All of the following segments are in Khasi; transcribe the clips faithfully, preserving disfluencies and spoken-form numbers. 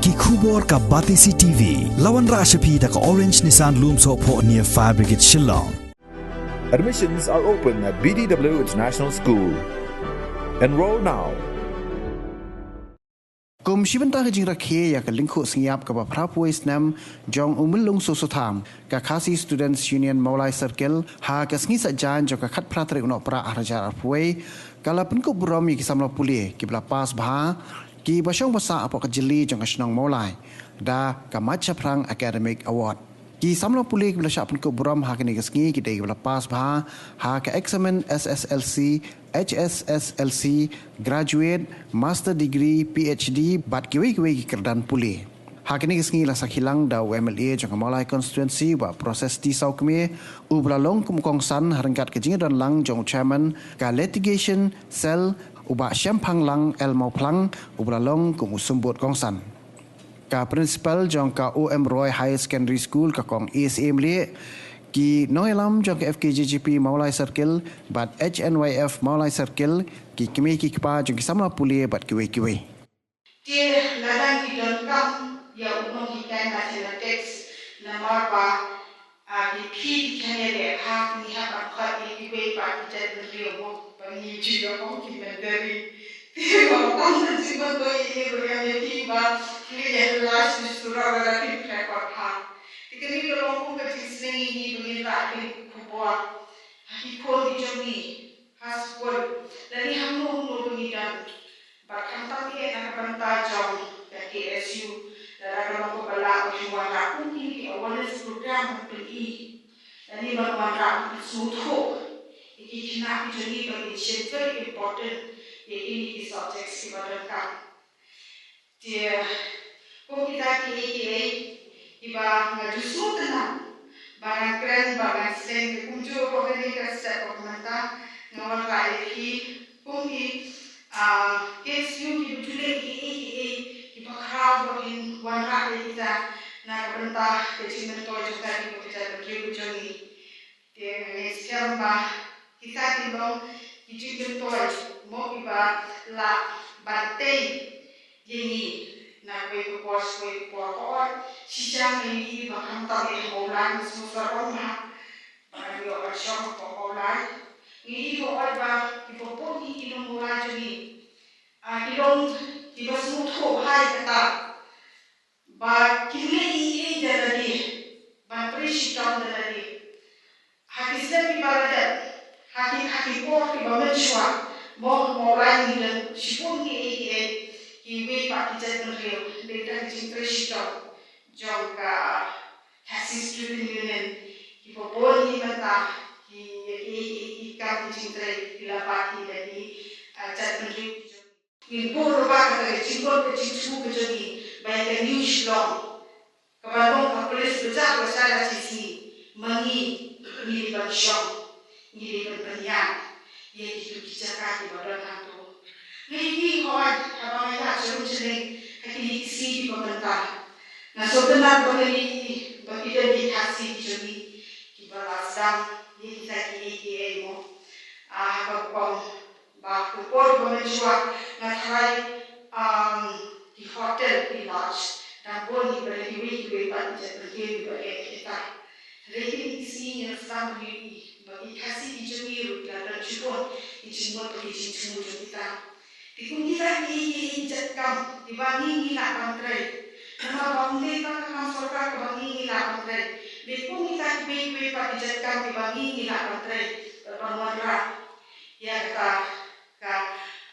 Ki khubor ka Batesi T V. La wanrah sha phi da ka Orange Nissan Lumsohphoh near Fire Brigade Shillong. Admissions are open at B D W International School. Enroll now. Kum shi bynta ka jingrakhe ïa ka lyngkhuh sngiap kaba phra phew snem jong u Myllung Soso Tham, ka Khasi Students Union Mawlai Circle, ha ka sngi Saitjaiñ jong ka khatphra tarik u Nohprah arhajar arphew, ka la pynkup burom ïa ki samla pule kiba la pass bha, kiba shong ba sah hapoh ka jylli jong ka shnong Mawlai da ka Mait Shaphrang Academic Award. Ki samla pule kiba la shah pynkup burom ha kane ka sngi ki dei kiba la pass bha ha ka eksamin S S L C, H S S L C, Graduate, Master Degree, P H D bad kiwei kiwei ki kyrdan pule. Ha kane ka sngi la sakhi lang da u M L A jong ka Mawlai Constituency, Bah Proses T Sawkmie, uba la long kum u kongsan ha ryngkat ka jingdon lang jong u Chairman ka Litigation Cell, u Bah Shemphanglang L Mawphlang, uba la long kum u symbud kongsan. Ka Principal jong ka O M Roy Higher Secondary School, ka Kong Esa Mlieh, ki nongïalam jong ka F K J G P Mawlai Circle bad H N Y F Mawlai Circle, ki kmie ki kpa jong ki samla pule bad kiwei kiwei. Te lada ngi donkam ïa u nonghikai mathematics namar ba, ah, ki phi ki kane le ha ngi hap ban khot ïa kiwei pat ki jait bynriew mo ba ngi ju ïoh ong ki bynriew. Te ba ong ban jingmyntoi ïa ngi ruh ïa ngi ba ngi ïa la shi surok lada phi pyrkhat pat ha. Te kane ka long kum ka jingsneng ïa ngi ba ngin rah ïa ki khubor ha ki khun ki jong ngi. Ha skul lane hangno hangno ba ngi don. Bad khamtam eh na ka bynta jong ka K S U, lada ka long kaba lah ba phin wanrah kum kine ki awareness program ban pyni. Lane ban wanrah ban pynsngewthuh ïa ki khynnah ki jong ngi ba kin shem very important ïa kine ki subjects kiba donkam. Te kum kita kiei kiei kiba nga ju sngewtynnat ba ngan kren ba ngan seng, te kumjuh ruh kane ka step ba mynta nga wanrah ïa phi kum ki, ah, K S U kiba ju leh kiei kiei kiba khraw ba kin wanrah ïa kita na ka bynta ka jingmyntoi jong ka, kiba ka jaitbynriew ka jong ngi. Te nga ngeit skhem ba kita ki long ki jingmyntoi mo kiba lah ban tei ïa ngi na kawei ka por sha kawei ka por. Hooid, shisha ngi ïohi ba khamtam eh ha Mawlai, ngi sngewsarong bha ba ngi ïoh ban shong hapoh Mawlai. Ngi ïohi hooid ba kiba bun ki nong Mawlai jong ngi, ah, ki long kiba sngewthuh bha ïa kata. Ba kin leh ei ei da lade ban trei shitom da lade. Ha ki snem kiba la dep, ha ki, ha ki por kiba mynshuwa, mo, Mawlai ngi don shibun kiei kiei kiwei pat ki jaitbynriew, dei tang ki jingtrei shitom jong ka Khasi Student Union, kiba bun hi mynta ki, kiei kiei ki kam ki jingtrei ki la bat hi da ki, ah, jaitbynriew ki jong ngi. Ngin buh lypa kata ka jingmut ka jingthmu ka jong ngi ba ïa ka New Shillong, kaba long ka place ba jah ba shai lashisngi, ma ngi ngi dei ban shong, ngi dei ban pynïaid ïa kito ki jaka kiba don hangto. Ngi ïohi hooid haba nga ïaid sha rum sha neng ha kine ki sngi kiba mynta, nga sngewtynnat ba ngi ïohi ba ki don ki Khasi ki jong ngi kiba la sdang ïa kita kiei kiei mo. Ah, ha ka rukom ba ka por ba mynshuwa nga tharai, um, ki hotel, ki lodge, dang bun hi, bad kiwei kiwei pat ki jaitbynriew kiba eh kita. Hynrei kine ki sngi ngi la sdang ban ïohi ba ki Khasi ki jong ngi ruh ki la don shibun ki jingmut bad ki jingthmu jong kita. Te kum kita kiei kiei ki jait kam kiba ngi ngi lah ban trei. Namar ba ym dei tang ka kam sorkar kaba ngi ngi lah ban trei, bad kum kita kiwei kiwei pat ki jait kam kiba ngi ngi lah ban trei bad ban wanrah ïa kata ka,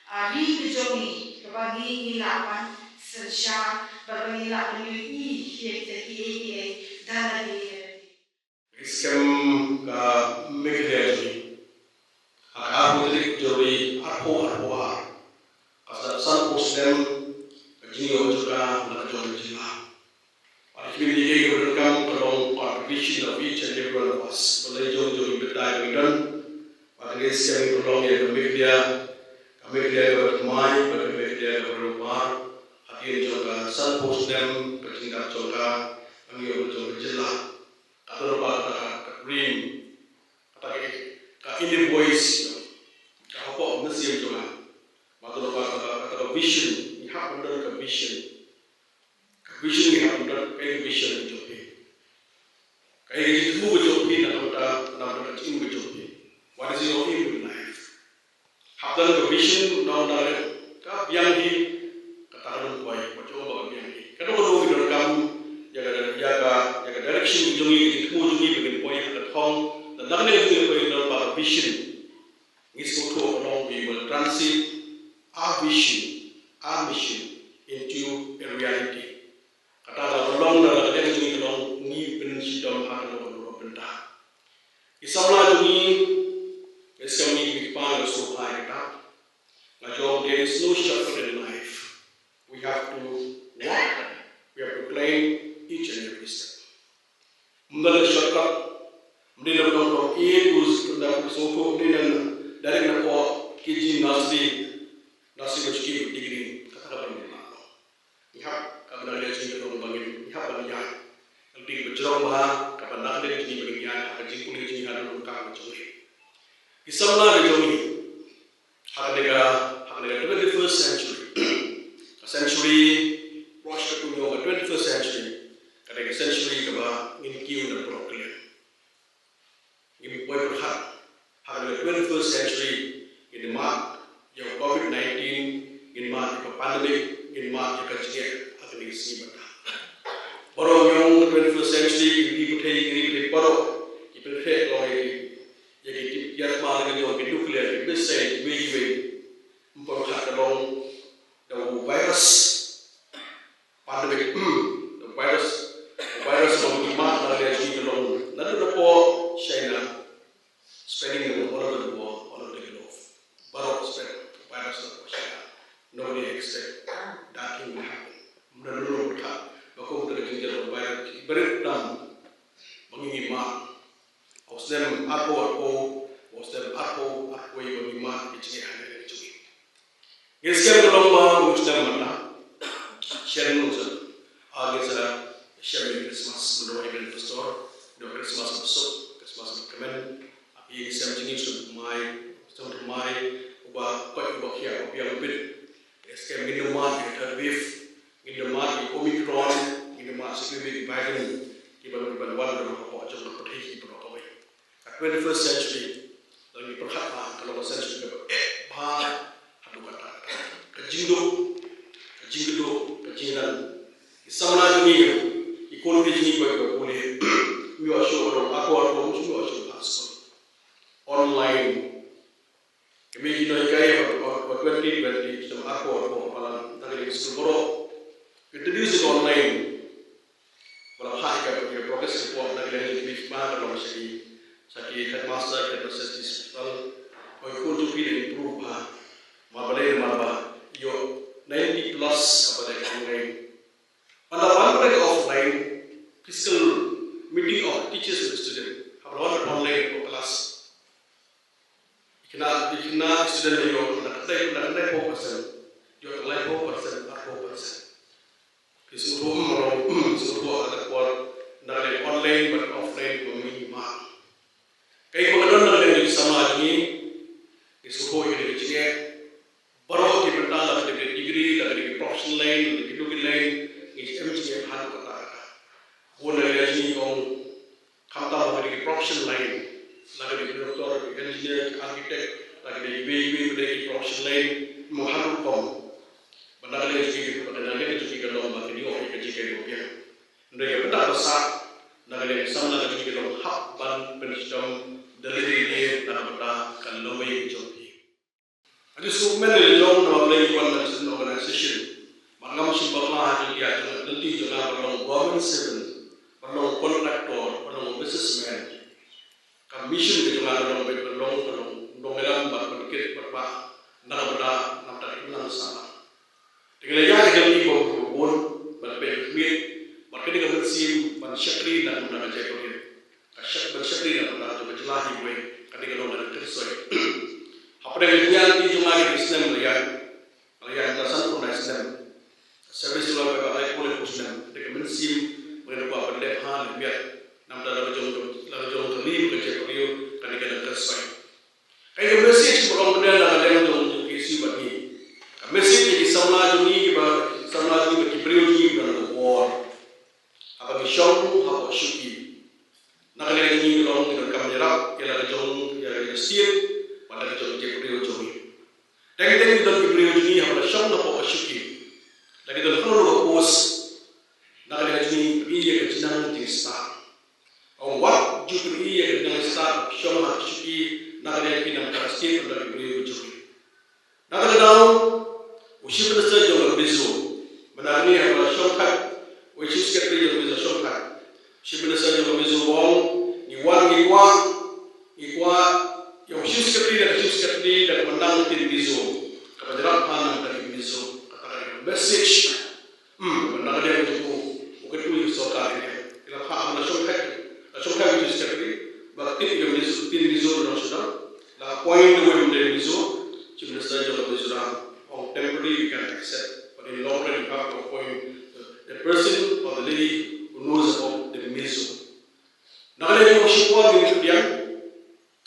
ah, ri ka jong ngi kaba ngi ngi lah ban synshar bad ba ngi lah ban ïohi ïa kita kiei kiei da lade da lade. Ka skhem ka Meghalaya jong ngi ha ka arphew tarik January arphew arphew ar, ka sdang sanphew snem ka jingïoh jong ka na ka jong ka jylla. Bad ka mih ïa ka ba donkam ka long contribution of each and every one of us. Ba la jong jong ngi ba dei ba ngi don. Bad ka dei shisha ngi pynlong ïa ka Meghalaya, ka Meghalaya kaba thymmai bad ka Meghalaya kaba riewpar. Hadien jong ka sanphew snem ka jingdap jong ka, ka mih jong ka jylla. Ka don ba ka, ka dream, ka, ka inner voice ka hapoh mynsiem jong nga. Ba ka don ba ka, ka vision, ngi hap ban don ka vision. Vision ngi hap ban don, kaei ka vision ka jong phi? Kaei ka jingthmu ka jong phi na ka bynta, na ka bynta ka jingim ka jong phi? What is your aim in life? Hap don ka vision, nang na ka biang hi, kata ka don poi, wat jong ba ka biang hi. Ka don ka don ka don kam, ïa ka, ïa ka, ïa ka direction jong ngi, ka jingthmu jong ngi, ba ngin poi ha ka thong, na ka liang jong ngi poi don ba ka vision. Ngi sngewthuh ba long, we will translate our vision, our mission into a reality. Kata ka long na ka liang jong ngi ka long ngi pynshitom ha ka long ka long bynta. Ki samla jong ngi, ngi skhem ngi ki kpa ngi sngewbha ïa kata. Nga jong, there is no shortcut in life. We have to work. We have to climb each and every step. Ym don shortcut. Ym dei na don from A to Z, na sngewthuh, ym dei na direct na poi K G nursery, nursery ba shu ki degree. Kata ka ban ym. Ngi hap, ka ban na ka liang jong ngi ka long ba ngin, ngi hap ban ïaid. Ka dei ba jrong bha, ka ban na ka liang jong ngi ba ngin ïaid, ha ka jingpule jong ngi ha ka dohnud ka jong ngi. Ki samla ka jong ngi. Ha kane ka, ha kane ka twenty-first century. Ka century, rush ka kum jong ka twenty-first century. Ka dei ka century kaba ngin kiew na pyrthei. Ngim poi pyrkhat. Ha kane ka twenty-first century, ngin mad ïa ka covid nineteen, ngin mad ïa ka pandemic, ngin mad ïa ka jingeh ha kane ka sngi mynta. Baroh ngi ong ka twenty-first century, ki ri pyrthei, ki ri pyrthei baroh, ki pyntheh long ïa ki, ïa ki tip ïa ma la ka jong ki nuclear, ki missile, kiwei kiwei. Ym pyrkhat ka long da u virus. Pandemic, the virus, the virus ba ngi mad na ka liang jong ngi ka long. Naduh na poi China, spreading all over the world, all over the globe. Baroh spread virus na poi China. Nobody expect that thing will happen. Mna nulung ka ba kum ka jingjia virus. Brit tam ba ngi mad. Au snem arphew arphew, au snem arphew arphew ba ngi mad ka jingeh ha ka jong ngi. Ngi skhem ka long ba u snem mynta. Shen u snem. A ngi sa shem ïa Christmas, mynta ïa ka pastor, ïa Christmas ba suk, Christmas ba kmen. Ap ïa ka snem jingim snem mai, snem mai, uba koit uba khiah, uba biang bit. Ngi skhem ngin ym mad ïa ka third wave, ngin ym mad ïa Omicron, ngin ym mad sa kiwei ki variant, kiban, kiban wan na ka pyrthei, kiban wan kawei. Ka twenty-first century, la ngi pyrkhat ba ka long ka century kaba eh bha haduh katta katta. Ka jingduk, ka jingduk, ka jingduk. Ki samla jong ngi, ki khun ki jong ngi ba ki pule. Ngi ïoh shuh ba long akor ba ngi ïoh shuh ba skul. Online. Kami ki nonghikai ba, ba, ba twenty twenty, shuh akor ba palan. Ngi ki skul baroh. Introduce online. Ba la phah ïa ka, ïa ka progress report na ka liang jong ki, ba ka long sha ki, sha ki headmaster, headmaster ki hospital. Ba ki khun jong ki da improve bha. Mar balei, namar ba ïoh ninety plus haba dei ka online. Haba la wan ka offline, physical meeting of teachers with student, haba la wan online ka class. Ki khynnah, ki khynnah student ïoh na ka dei, na ka dei four percent. Ïoh na ka dei four percent, na four percent. Ki sngewthuh, mm, sngewthuh ha ka por na ka liang online bad offline ba ngi mad. Kaei ba ka don na ka liang jong ki samla jong ngi, ki sngewthuh ïa ka jingeh. Baroh ki bynta, la ka dei ka degree, la ka dei ka professional line, la ka dei ka line, ngi shem jingeh ha ka ta ka ta. Bun na ka liang jong ngi ong, khamtam ha ka dei ka professional line, la ka dei ka doctor, ka engineer, ka architect, la ka dei ka wei wei, ka dei ka professional line, mo ha rukom. Ba na ka liang jong ki, ba na ka liang jong ki ka long ba ka dei ka jingkyrkhu biang. Hynrei ka bynta ba sah, na ka liang samla ka jong ki ka long hap ban pynshitom da lade lade na ka bynta ka lawei ka jong ki. Nga ju sngewkmen ïa jong na Blei wan na student organization. Ba ngam shym bakla ha jingïa jong lynti jong nga, ba long government servant, ba long contractor, ba long businessman. Ka mission ka jong nga ka long, ba long, ba long nongïalam bad pynkit bad ba na ka bynta na ka bynta ka imlang sahlang. Te ngi la ïa ka jingim ba bun bad pynmih bad ka dei ka mynsiem ban shakri na ka bynta ka jaitbynriew. Ka shak ban shakri na ka bynta jong ka jylla hi wei, ka dei ka long ka kyrsoi. Hapdeng ka jingïaid lynti jong nga ki snem la ïaid, la ïaid ka san phew lai snem. Ka service jong nga ka lai phew lai phew snem. Ka dei ka mynsiem ba ngi da kwah ban leh ha leh miat. Namar la ka jong, la ka jong ka ri ka jaitbynriew, ka dei ka long ka kyrsoi. Kaei ka message ba ong mynta na ka liang jong, jong ki shu bad ngi. Ka message ïa ki samla jong ngi kiba, samla jong ngi bad ki briew jong ngi ba na ka bor. Ka don khyndiat ka post na ka liang jong ngi, pyni ïa ka jingnang jingstad. Ong wat ju pyni ïa ka jingnang jingstad shong ha ka shuki na ka liang ki nang ka state, na ka liang ki briew jong ngi. Na ka liang u Chief Minister jong ka Mizo, mynta ngi ha ka shongthait, u Chief Secretary jong ka Mizo shongthait, Chief Minister jong ka Mizo ong, ngi wan ngi kwah, ngi kwah ïa u Chief Secretary da ka Chief Secretary da kaba nang ktien Mizo, kaba ïarap ha nang ktien Mizo. Kata ka message. Hmm, na ka liang jong u, u kyntu ïa ka sorkar India. Ïa la phah ha la shongthait, la shongthait u Chief Secretary, ba ka tip ïa ka Mizo, ktien Mizo na nongshun dang. La appoint the women Mizo, Chief Minister jong ka Mizoram. Ong temporary we can accept, but in long run you have to appoint the, the person or the lady who knows about the Mizo. Na ka liang jong u shipor ngin pdiang,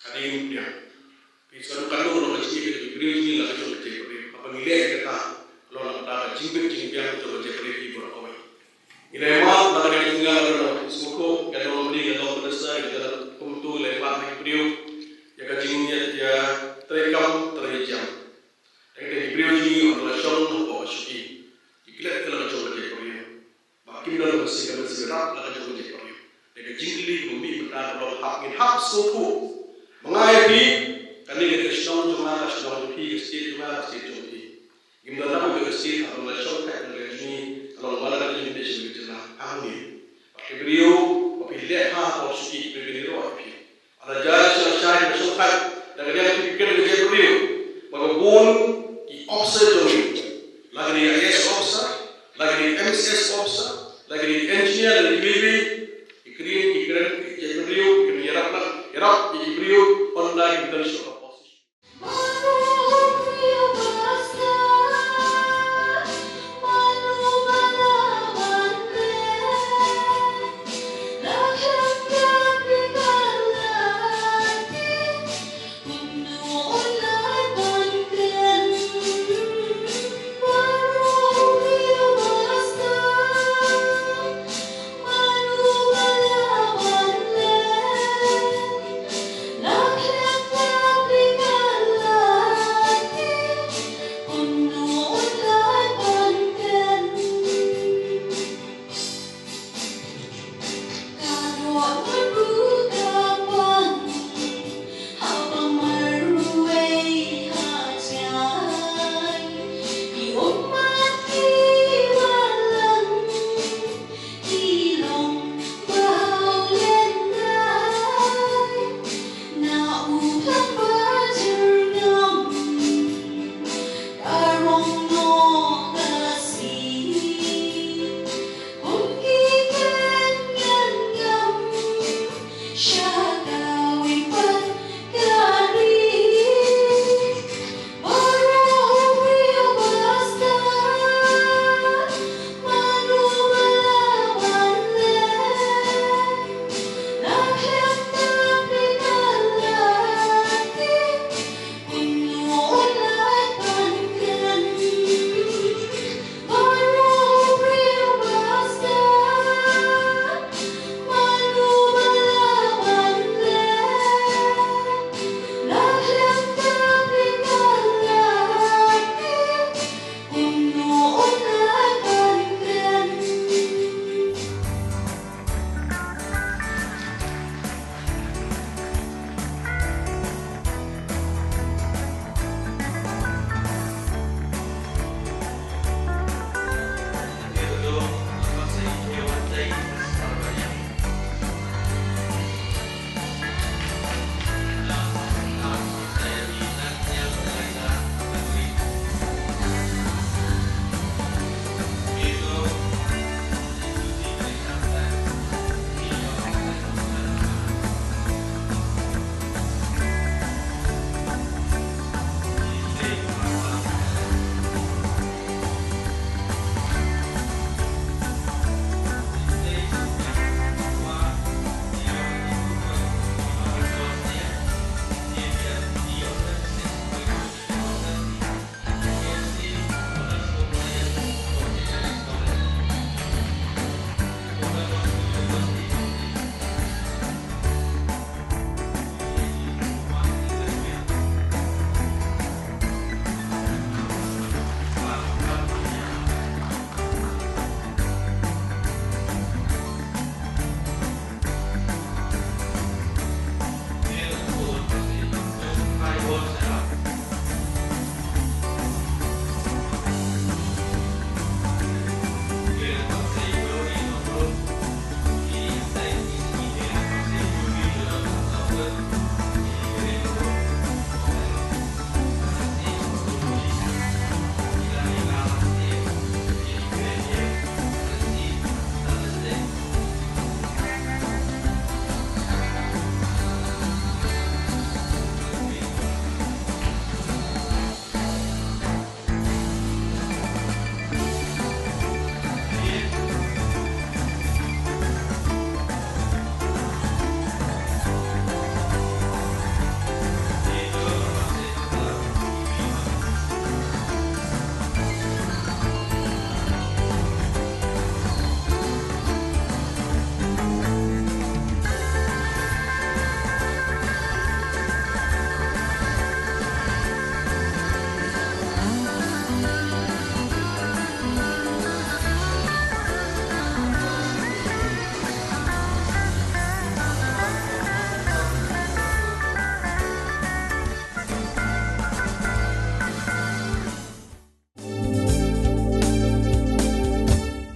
Hadien pdiang. Phi sa du ka long ka jingïeit ka jong ki briew jong ngi la ka jong ka jait briew. Haba ngi leh kata, ka long kata ka jingbit jingbiang ka jong ka jait briew hi baroh kawei. Ngi la ïa map na ka jingïeit jong ngi la ka long sngewthuh, ka long mane ka long minister, ka long kumtu la ïa map na ki briew. Ïa ka jingïeit ïa trei kam trei jam. Ïa ki briew jong ngi la shong hapoh ka shuki. Ki klet ka la ka jong ka jait briew. Ba kim don ka mynsiem, ka mynsiem ïarap la ka jong ka jait briew. Da ka jingkylli kaba mih mynta ka long hap ngin hap sngewthuh. Ma nga ïa phi, kane ka shnong jong nga, ka shnong jong phi, ka state jong nga, ka state jong phi. Ngim don na ka state, haba la shongthait na ka jong ngi, ka long ba la ka jong ngi, ka jong ngi. Hangne ba ki briew ba phi leh ha ka shuki, ki briew ki roi phi. Lada jia sha sha ki shongthait, da ka liang ki kren ka jait briew, ba ka bun ki officer jong ngi, la ka dei I A S officer, la ka dei M C S officer, la ka dei engineer, la ka dei B B, ki kren, ki kren ka jait briew, ki kren ïarap, ïarap ki briew, ynda ki don shuh.